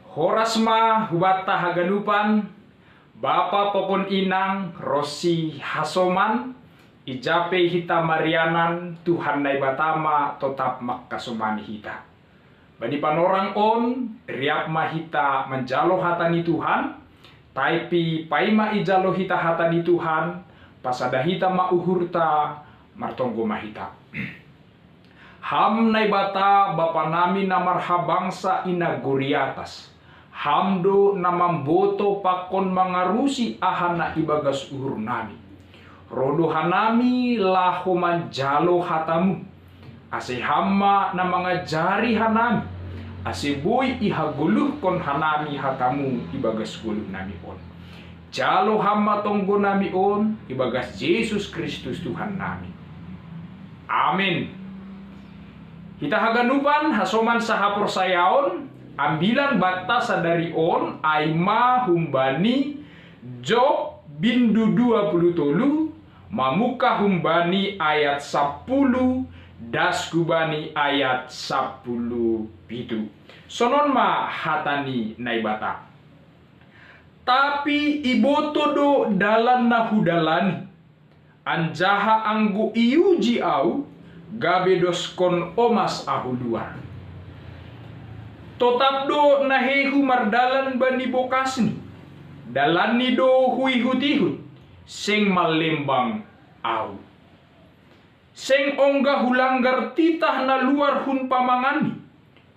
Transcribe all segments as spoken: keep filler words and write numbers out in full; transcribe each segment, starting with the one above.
Horas ma hubata haganupan, bapa pakon inang ro si hasoman, ija pe hita marianan, Tuhan Naibata ma totap mangkasomani hita. Bani panorang on, riap ma hita manjalo hata ni Tuhan, tapi paima ijalo hita hata ni Tuhan, pasada hita ma uhurta, martonggo ma hita. Ham Naibata, Bapa nami na marhabangsa i nagori atas, Ham do na mamboto pakon mangarusi aha na ibagas uhur nami. Ro do hanami laho manjalo hatamu, ase Ham ma na mangajari hanami, ase boi ihagoluhkon hanami hatamu ibagas goluh nami on. Jalo Ham ma tonggo nami on ibagas Jesus Kristus Tuhan nami. Amin. Hita haganupan hasoman sahaporsayaon, ambilan banta sadari on ai ma humbani Job bindu dua puluh tolu, mamungka humbani ayat sapuluh, das hubani ayat sapuluh pitu. Sonon ma hata ni Naibata. Tapi iboto do dalan na hudalani, anjaha anggo iuji au, gabe doskon omas ahu luar. Totap do nahehu mardalan bani bokasni, dalanni do huihut-ihut, seng mallembang au. Seng ongga hulanggar titah na luar hun pamanganni,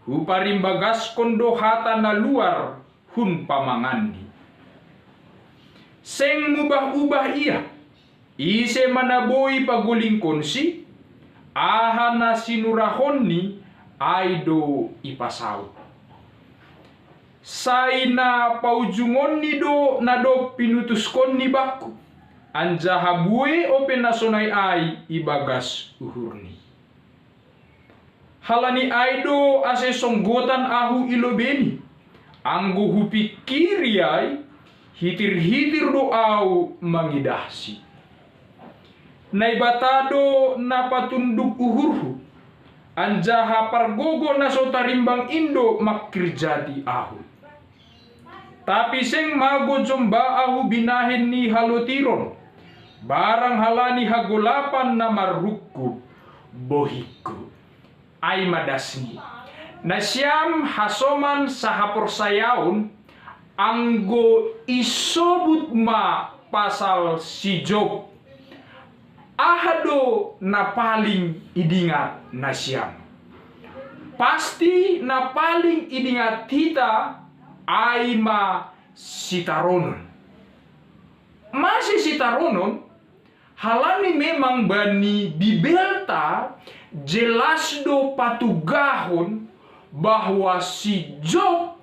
huparimbagaskon do hata na luar hun pamanganni. Seng mubah-ubah ia, ise ma na boi pagolingkonsi, aha na sinurahonni ai do ipasaut. Sai na paujungonni do na dob pinutuskonni bangku, anjaha buei ope na sonai ai ibagas uhurni. Halani ai do ase songgotan ahu i lobeini, anggo hupingkiri ai, hitir-hitir do au mangidahsi. Naibata do na patunduk uhurhu, anjaha pargogo na so tarimbang in do mangkirjati ahu. Tapi seng mago jomba ahu binahen ni halotiron, barang halani hagolapan na marrungkub bohingku. Ai ma dasni. Nasiam hasoman sahaporsayaon, anggo isobut ma pasal si Job, aha do na paling idingat nasiam? Pasti na paling idingat hita ai ma sitaronon. Mase sitaronon? Halani memang bani Bibelta jelas do patugahon bahwa si Job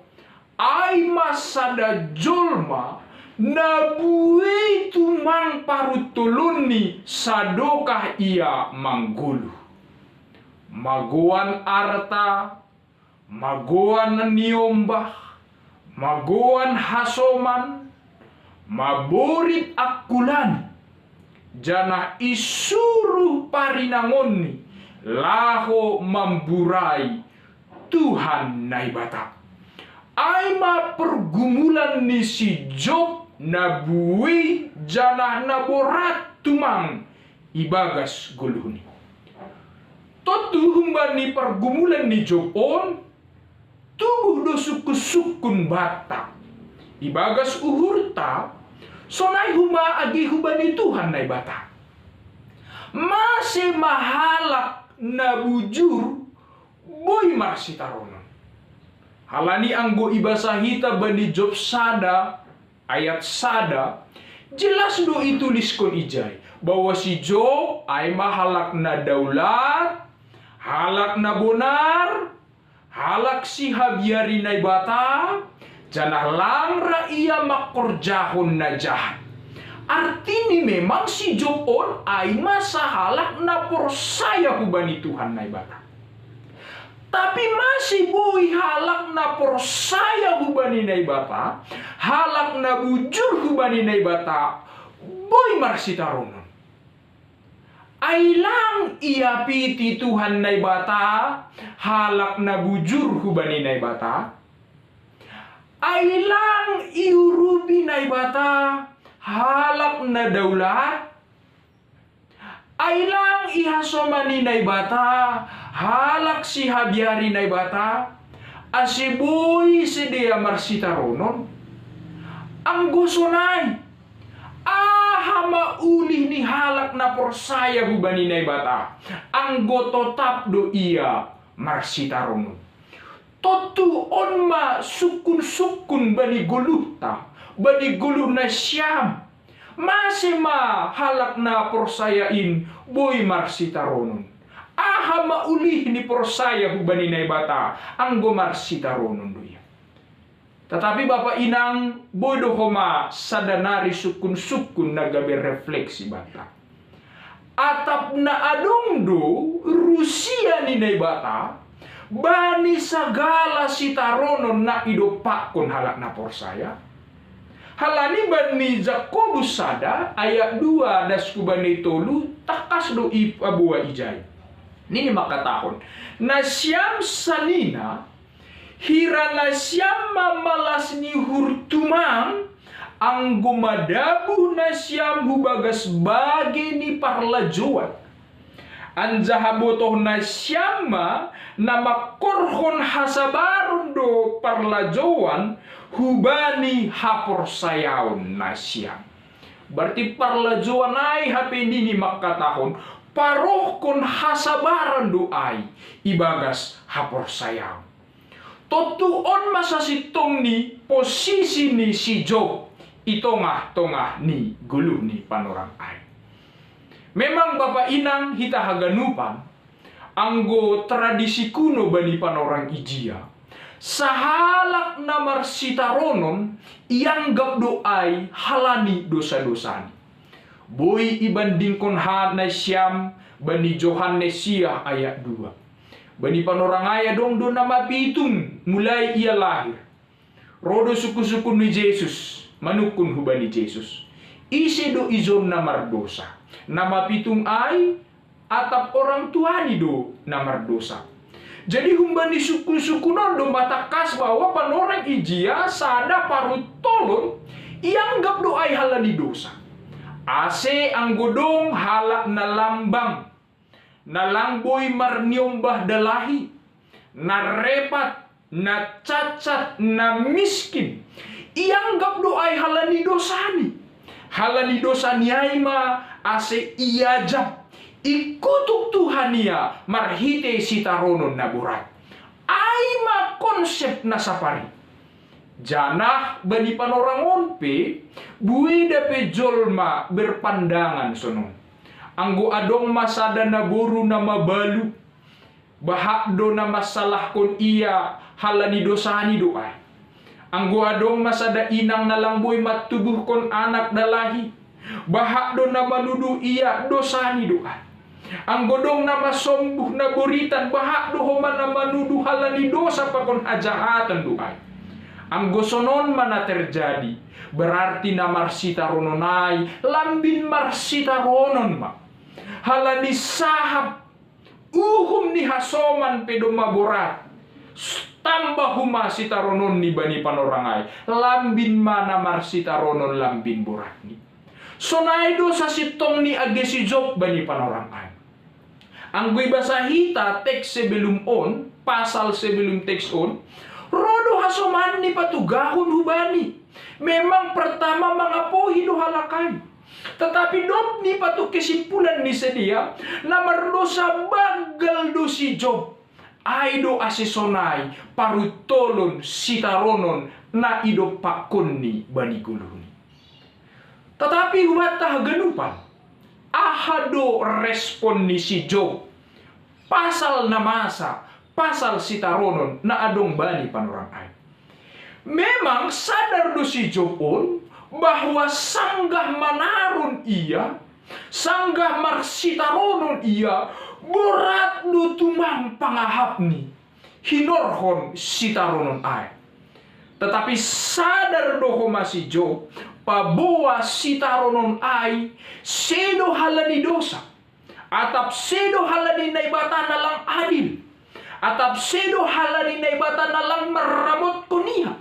ai ma sada jolma na buei tumang paruntolonni sadokah ia manggoluh. Magoan arta, magoan niombah, magoan hasoman, maborit angkulani, janah isuruh parinangonni laho mamburai Tuhan Naibata. Ai ma pergumulan ni si Job na buei janah na borat tumang ibagas goluhni. Tontu humbani pergumulan ni Job on, tubuh do sungkun-sungkun banta. Ibagas uhurta, sonai homa age hubani Tuhan Naibata. Mase ma halak na bujur boi marsitaronon? Halani anggo ibasa hita bani Job sada, ayat sada, jelas do ituliskon ijai, bahwa si Job ai ma halak na daulat, halak na bonar, halak sihabiari Naibata, janah lang ra ia mangkorjahon na jahat. Artini memang si Job on ai ma sahalak na porsaya hubani Tuhan Naibata. Tapi mase boi halak na porsaya hubani Naibata, halak na bujur hubani Naibata, boi marsitaronon? Ai lang iapiti Tuhan Naibata halak na bujur hubani Naibata? Ai lang iurupi Naibata halak na daulat? Ai lang ihasomani Naibata halak sihabiari Naibata, ase boi sidea marsitaronon? Anggo sonai, aha ma ulih ni halak na porsaya hubani Naibata, anggo totap do ia marsitaronon? Tontu on ma sungkun-sungkun bani goluhta, bani goluh nasiam. Mase ma halak na porsaya in boi marsitaronon? Aha ma ulih ni porsaya hubani Naibata, anggo marsitaronon do ia? Tatapi bapa inang, boi do homa sada nari sungkun-sungkun na gabe refleksi banta. Atap na adong do rusia ni Naibata bani sagala sitaronon na idompakkon halak na porsaya? Halani bani Jakobus sada ayat dua das hubani tolu tangkas do ipaboa ijai. Nini mangkatahon: Nasiam sanina, hira nasiam ma malas ni uhur tumang, anggo madabuh nasiam hu bagas bage ni parlajouan. Anjaha botoh nasiam ma na mangkorhon hasabaron do parlajouan hubani haporsayaon nasiam. Berarti parlajouan ai hape nini mangkatahon, parohkon hasabaron do ai ibagas haporsayaon. Tontu on ma sasintongni posisi ni si Job i tongah-tongah ni goluh ni panorang ai. Memang bapa inang hita haganupan, anggo tradisi kuno bani panorang ijia, sahalak na marsitaronon ianggap do ai halani dosa-dosani. Boi ibandingkon ha nasiam bani Johannes sia ayat dua. Bani panorang ai adong do na mapitung mulai ia lahir. Ro do sungkun-sungkun ni Jesus, manungkun hubani Jesus: Ise do ijon na mardosa, na mapitung ai, atap orang tuani do na mardosa? Jadi humbani sungkun-sungkun on do matangkas bahwa panorang ijia sada paruntolon ianggap do ai halani dosa. Ase anggo dong halak na lambang, na lang boi marniombah dalahi, na repat, na cacat, na miskin, ianggap do ai halani dosani. Halani dosani ai ma ase iajab, ikutuk Tuhan ia marhite sitaronon na borat. Ai ma konsep na sapari. Janah bani panorang on pe, buei dape jolma berpandangan sonon. Anggo adong ma sada naboru na mabalu, bahat do na mansalahkon ia halani dosani do ai. Anggo adong ma sada inang na lang boi mantubuhkon anak dalahi, bahat do na manuduh ia dosani do ai. Anggo dong na masombuh na boritan, bahat do homa na manuduh halani dosa pakon hajahaton do ai. Anggo sonon ma na terjadi, berarti na marsitaronon ai lambin marsitaronon ma. Halani sahap uhum ni hasoman pe domma borat, tambah homa sitarononni bani panorang ai, lambin ma na marsitaronon lambin boratni. Sonai do sasintongni age si Job bani panorang ai. Anggo ibasa hita teks sebelum on, pasal sebelum teks on, ro do hasomanni patugahon hubani. Memang pertama mangapohi do halak ai. Tetapi dob ni patug kesimpulan ni sidea, na mardosa banggal do si Job. Ai do ase sonai paruntolon sitaronon na idompakkonni bani goluhni. Tetapi hubanta haganupan, aha do respon ni si Job pasal na masa, pasal sitaronon na adong bani panorang ai? Memang sadar do si Job on bahwa sanggah manaron ia, sanggah marsitaronon ia, borat do tumang pangahapni hinorhon sitaronon ai. Tetapi sadar do homa si Job, paboa sitaronon ai sedo halani dosa, atap sedo halani Naibata na lang adil, atap sedo halani Naibata na lang marramotkon ia.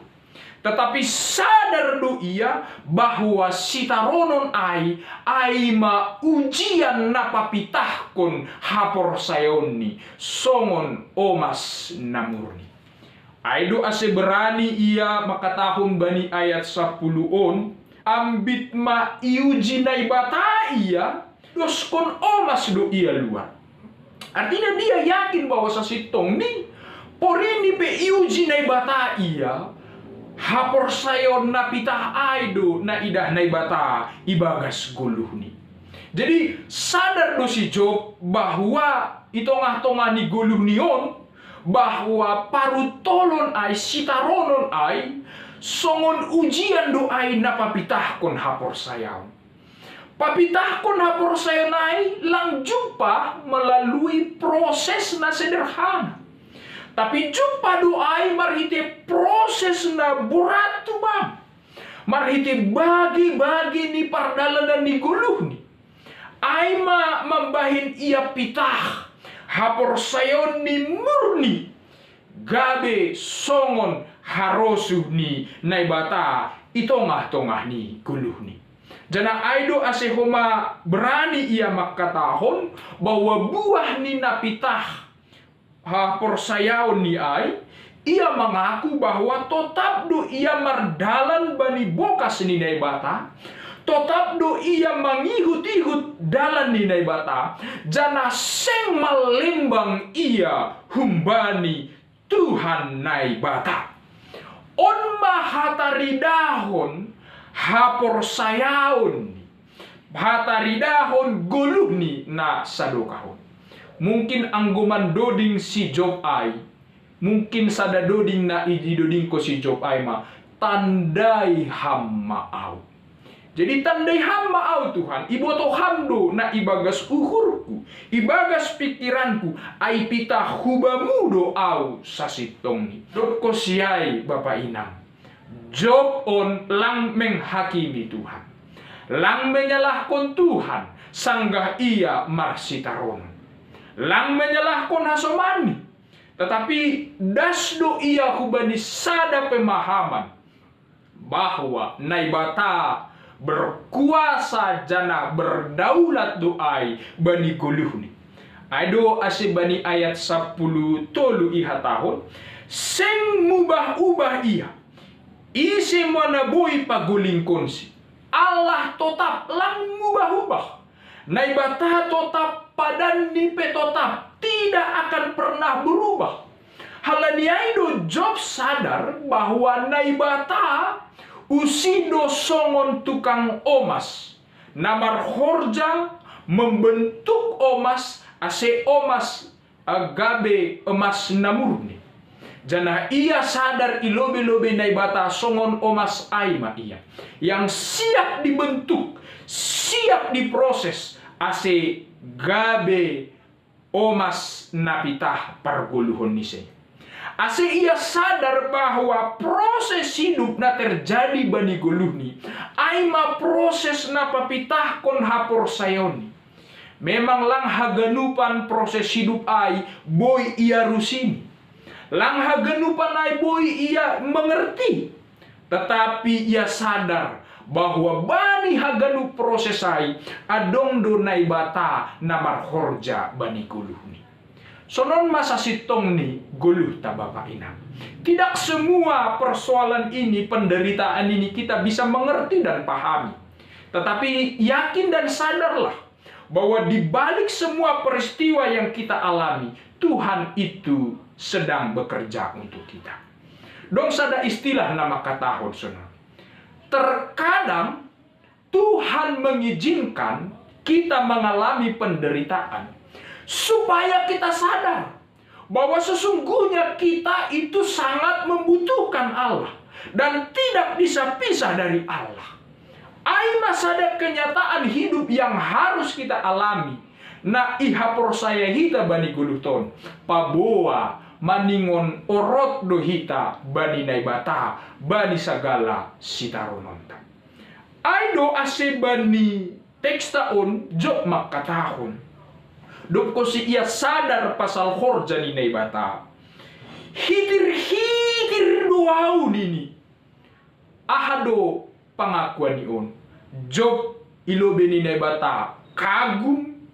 Tatapi sadar do ia bahwa sitaronon ai, ai ma ujian na papitahkon haporsayaonni songon omas na murni. Ai do ase berani ia mangkatahon bani ayat sapuluh on, ambit ma iuji Naibata ia, doskon omas do ia luar. Artinya dia yakin bahwa sasintongni porini pe iuji Naibata ia, haporsayaon na pitah ai do na idah Naibata ibagas goluhni. Jadi sadar do si Job bahwa i tongah-tongah ni goluhni on, bahwa parutolon ai, sitaronon ai, songon ujian do ai na papitahkon haporsayaon. Papitahkon haporsayaon ai lang jumpa melalui proses na sederhana. Tapi jumpa do ai marhite proses na borat tuba. Marhite bagi-bagi ni pardalanan ni goluhni. Ai ma mambahen ia pitah haporsayaonni murni, gabe songon harosuh ni Naibata i tongah-tongah ni goluhni. Janah ai do ase homa berani ia mangkatahon bahwa buah ni na pitah haporsayaonni ai, ia mangaku bahwa totap do ia mardalan bani bokas ni Naibata, totap do ia mangihut-ihut dalan ni Naibata, janah seng malembang ia humbani Tuhan Naibata. On ma hataridahon haporsayaon, hataridahon goluhni na sadokah on. Mungkin anggo mandoding si Job ai, mungkin sada doding na ididodingkon si Job ai ma, tandai Ham ma ahu. Jadi tandai Ham ma ahu Tuhan, iboto Ham do na ibagas uhurku, ibagas pikiranku, ai pitah hu-Bamu do ahu sasintongni. Dob kosiai Bapa Inang, Job on lang menghakimi Tuhan, lang menyalahkon Tuhan sanggah ia marsitaronon, lang menyalahkon hasomanni. Tetapi das do ia hubani sada pemahaman bahwa Naibata berkuasa janah berdaulat do ai bani goluhni. Ai do ase bani ayat sapuluh tolu ihatahon, seng mubah-ubah ia. Ise ma na boi pagolingkonsi? Allah totap lang mubah-ubah. Naibata totap, padanni pe totap, tidak akan pernah berubah. Halani ai do Job sadar bahwa Naibata usido songon tukang omas, na marhorja membentuk omas ase omas gabe emas na murni. Janah ia sadar i lobe-lobe Naibata songon omas ai ma ia, yang siap dibentuk, siap diproses, ase gabe omas na pitah pargoluhon ni si. Ase ia sadar bahwa proses hidup na terjadi bani goluhni ai ma proses na papitahkon haporsayaonni. Memang lang haganupan proses hidup ai boi ia rusini. Lang haganupan ai boi ia mengerti. Tetapi ia sadar bahwa bani haganup proses ai adong do Naibata na marhorja bani goluhni. Sonon ma sasintongni goluhta Bapa Inang. Tidak semua persoalan ini, penderitaan ini kita bisa mengerti dan pahami. Tetapi yakin dan sadarlah bahwa di balik semua peristiwa yang kita alami, Tuhan itu sedang bekerja untuk kita. Dong sada istilah na mangkatahon sonon. Terkadang Tuhan mengizinkan kita mengalami penderitaan supaya kita sadar bahwa sesungguhnya kita itu sangat membutuhkan Allah dan tidak bisa pisah dari Allah. Ai ma sada kenyataan hidup yang harus kita alami, na ihaporsaya hita bani goluhta on, paboa maningon orot do hita bani Naibata, bani sagala sitarononta. Ai do ase bani teksta on Job mangkatahon, dob konsi ia sadar pasal horja ni Naibata, hitir-hitir do ahu nini, Aha do pangakuan ni on? Job i lobei ni Naibata kagum,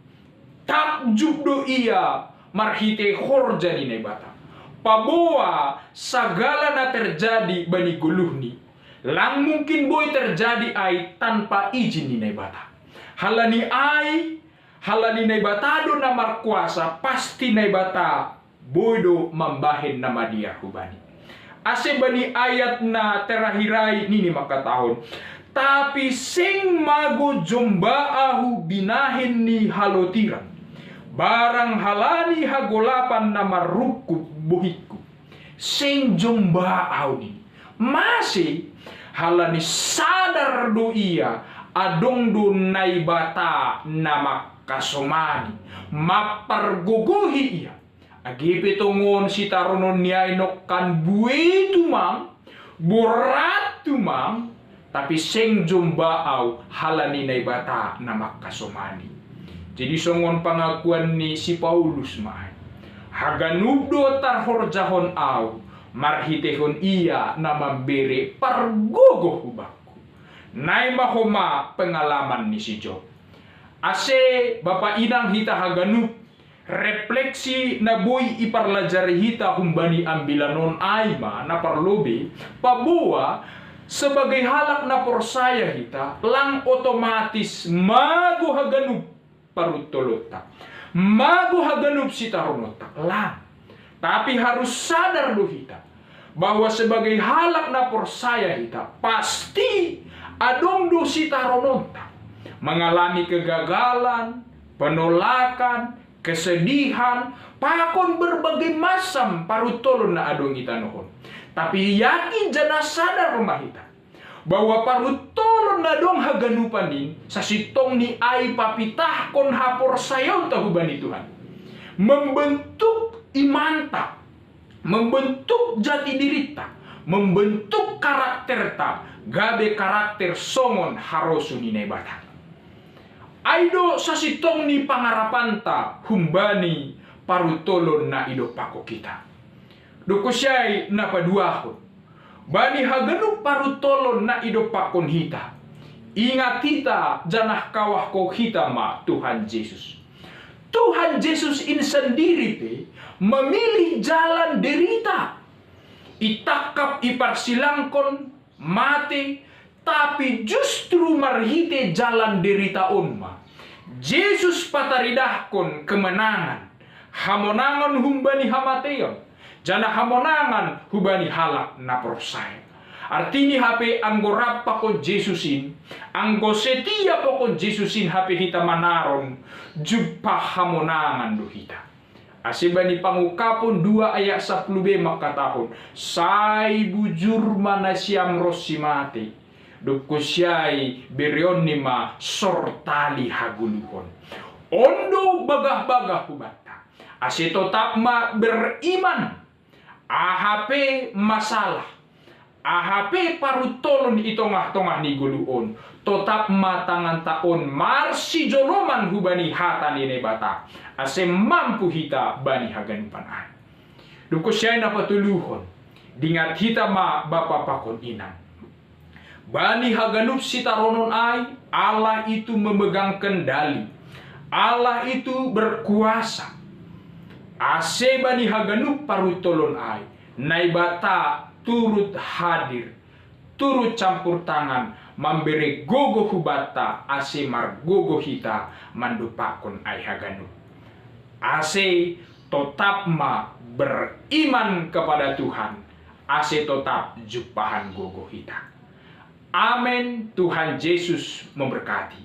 takjub do ia marhitei horja ni Naibata. Paboa sagala na terjadi bani goluhni, lang mungkin boi terjadi ai tanpa ijin ni Naibata. Halani ai, halani Naibata do na markuasa, pasti Naibata boi do mambahen na madear hubani. Ase bani ayat na terakhir ai nini mangkatahon: Tapi seng mago jomba ahu binahen ni halotiran, barang halani hagolapan na marrungkub bohingku. Seng jomba ahu nini. Mase? Halani sadar do ia, adong do Naibata na mangkasomani, mampargogohi ia. Age pe tongon sitaronon ni ai nongkan buei tumang, borat tumang, tapi seng jomba ahu halani Naibata na mangkasomani. Jadi songon pangakuan ni si Paulus ma ai. Haganup do tarhorjahon ahu, marhiteihon ia na mambere pargogoh hubakku. Nai ma homa pengalaman ni si Job. Ase bapa inang hita haganup, refleksi na boi iparlajari hita humbani ambilan on ai ma na parlobei, paboa sebagai halak na porsaya hita, lang otomatis mago haganup paruntolonta, mago haganup sitarononta, lang. Tapi harus sadar do hita, bahwa sebagai halak na porsaya hita, pasti adong do sitarononta, mengalami kegagalan, penolakan, kesedihan, pakon berbagai macam paruntolon na adong i tanoh on. Tapi yakin janah sadar ma hita, bahwa paruntolon na adong haganupan in, sasintong ni ai papitahkon haporsayaonta hubani Tuhan, membentuk imanta, membentuk jati dirinta, membentuk karakterta, gabe karakter songon harosuh ni Naibata. Ai do sasintong ni pangarapanta humbani paruntolon na idompakkon hita. Dokkon si ai na paduahon, bani haganup paruntolon na idompakkon hita, ingat hita janah kawahkon hita ma Tuhan Jesus. Tuhan Jesus in sandiri pe memilih jalan derita. Itangkap, iparsilangkon, mate, tapi justru marhite jalan derita on ma Jesus pataridahkon kemenangan, hamonangan humbani hamateion, janah hamonangan hubani halak na porsaya. Artini hape anggo rap pakon Jesus in, anggo setia pakon Jesus in hape hita manaron, jumpah hamonangan do hita. Ase bani Pangungkapon dua ayat sapuluh be mangkatahon: Sai bujur ma nasiam ronsi mate, dokkon si ai bereonni ma sortali hagoluhon. On do bagah-bagah hubanta, ase totap ma beriman, aha pe masalah, aha pe paruntolon i tongah-tongah ni goluh on, totap ma tanganta on marsijoloman hubani hata ni Naibata, ase mampu hita bani haganupan ai. Dokkon si ai na patoluhon, dingat hita ma bapa pakon inang. Bani haganup sitaronon ai, Allah itu memegang kendali. Allah itu berkuasa. Ase bani haganup paruntolon ai, Naibata turut hadir, turut campur tangan, mambere gogoh hubanta ase margogoh hita mandompakkon ai haganup. Ase totap ma beriman kepada Tuhan, ase totap jumpahan gogoh hita. Amen. Tuhan Jesus memberkati.